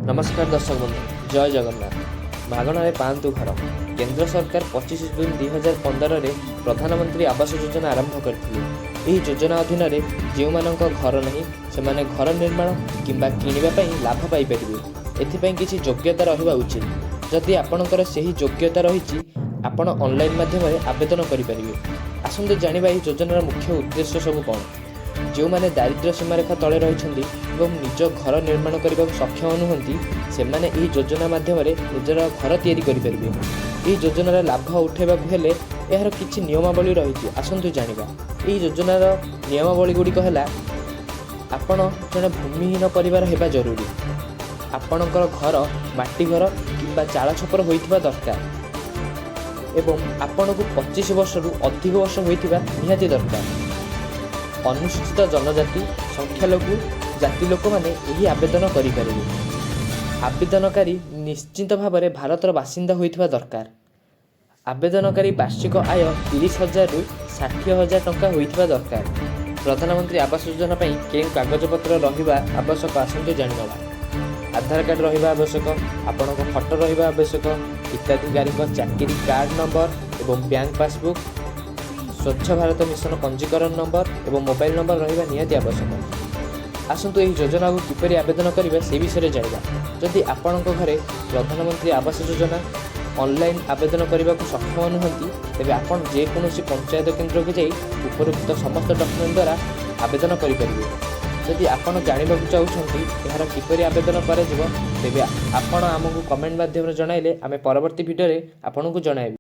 ନମସ୍କାର ଦର୍ଶକ ବନ୍ଧୁ, ଜୟ ଜଗନ୍ନାଥ। ମାଗଣାରେ ପାଆନ୍ତୁ ଘର। କେନ୍ଦ୍ର ସରକାର 25 ଜୁନ୍ 2015ରେ ପ୍ରଧାନମନ୍ତ୍ରୀ ଆବାସ ଯୋଜନା ଆରମ୍ଭ କରିଥିଲେ। ଏହି ଯୋଜନା ଅଧୀନରେ ଯେଉଁମାନଙ୍କ ଘର ନାହିଁ, ସେମାନେ ଘର ନିର୍ମାଣ କିମ୍ବା କିଣିବା ପାଇଁ ଲାଭ ପାଇପାରିବେ। ଏଥିପାଇଁ କିଛି ଯୋଗ୍ୟତା ରହିବା ଉଚିତ। ଯଦି ଆପଣଙ୍କର ସେହି ଯୋଗ୍ୟତା ରହିଛି, ଆପଣ ଅନଲାଇନ୍ ମାଧ୍ୟମରେ ଆବେଦନ କରିପାରିବେ। ଆସନ୍ତୁ ଜାଣିବା ଏହି ଯୋଜନାର ମୁଖ୍ୟ ଉଦ୍ଦେଶ୍ୟ ସବୁ କ'ଣ। ଯେଉଁମାନେ ଦାରିଦ୍ର୍ୟ ସୀମାରେଖା ତଳେ ରହିଛନ୍ତି ଏବଂ ନିଜ ଘର ନିର୍ମାଣ କରିବାକୁ ସକ୍ଷମ ନୁହନ୍ତି, ସେମାନେ ଏହି ଯୋଜନା ମାଧ୍ୟମରେ ନିଜର ଘର ତିଆରି କରିପାରିବେ। ଏହି ଯୋଜନାର ଲାଭ ଉଠାଇବାକୁ ହେଲେ ଏହାର କିଛି ନିୟମାବଳୀ ରହିଛି। ଆସନ୍ତୁ ଜାଣିବା। ଏହି ଯୋଜନାର ନିୟମାବଳୀ ଗୁଡ଼ିକ ହେଲା, ଆପଣ ଜଣେ ଭୂମିହୀନ ପରିବାର ହେବା ଜରୁରୀ। ଆପଣଙ୍କର ଘର ମାଟି ଘର କିମ୍ବା ଚାଳ ଛପର ହୋଇଥିବା ଦରକାର ଏବଂ ଆପଣଙ୍କୁ 25 ବର୍ଷରୁ ଅଧିକ ବର୍ଷ ହୋଇଥିବା ନିହାତି ଦରକାର। ଅନୁସୂଚିତ ଜନଜାତି, ସଂଖ୍ୟାଲଘୁ ଜାତି ଲୋକମାନେ ଏହି ଆବେଦନ କରିପାରିବେ। ଆବେଦନକାରୀ ନିଶ୍ଚିତ ଭାବରେ ଭାରତର ବାସିନ୍ଦା ହୋଇଥିବା ଦରକାର। ଆବେଦନକାରୀ ବାର୍ଷିକ ଆୟ 30,000ରୁ 60,000 ଟଙ୍କା ହୋଇଥିବା ଦରକାର। ପ୍ରଧାନମନ୍ତ୍ରୀ ଆବାସ ଯୋଜନା ପାଇଁ କେଉଁ କାଗଜପତ୍ର ରହିବା ଆବଶ୍ୟକ, ଆସନ୍ତୁ ଜାଣିନେବା। ଆଧାର କାର୍ଡ଼ ରହିବା ଆବଶ୍ୟକ, ଆପଣଙ୍କ ଫଟୋ ରହିବା ଆବଶ୍ୟକ, ହିତାଧିକାରୀଙ୍କ ଚାକିରି କାର୍ଡ଼ ନମ୍ବର ଏବଂ ବ୍ୟାଙ୍କ ପାସବୁକ୍, ସ୍ୱଚ୍ଛ ଭାରତ ମିଶନ ପଞ୍ଜୀକରଣ ନମ୍ବର ଏବଂ ମୋବାଇଲ ନମ୍ବର ରହିବା ନିହାତି ଆବଶ୍ୟକ। ଆସନ୍ତୁ ଏହି ଯୋଜନାକୁ କିପରି ଆବେଦନ କରିବେ, ସେ ବିଷୟରେ ଜାଣିବା। ଯଦି ଆପଣଙ୍କ ଘରେ ପ୍ରଧାନମନ୍ତ୍ରୀ ଆବାସ ଯୋଜନା ଅନଲାଇନ୍ ଆବେଦନ କରିବାକୁ ସକ୍ଷମ ନୁହନ୍ତି, ତେବେ ଆପଣ ଯେକୌଣସି ପଞ୍ଚାୟତ କେନ୍ଦ୍ରକୁ ଯାଇ ଉପରୋକ୍ତ ସମସ୍ତ ଡକ୍ୟୁମେଣ୍ଟ ଦ୍ୱାରା ଆବେଦନ କରିପାରିବେ। ଯଦି ଆପଣ ଜାଣିବାକୁ ଚାହୁଁଛନ୍ତି ଏହାର କିପରି ଆବେଦନ କରାଯିବ, ତେବେ ଆପଣ ଆମକୁ କମେଣ୍ଟ ମାଧ୍ୟମରେ ଜଣାଇଲେ ଆମେ ପରବର୍ତ୍ତୀ ଭିଡ଼ିଓରେ ଆପଣଙ୍କୁ ଜଣାଇବୁ।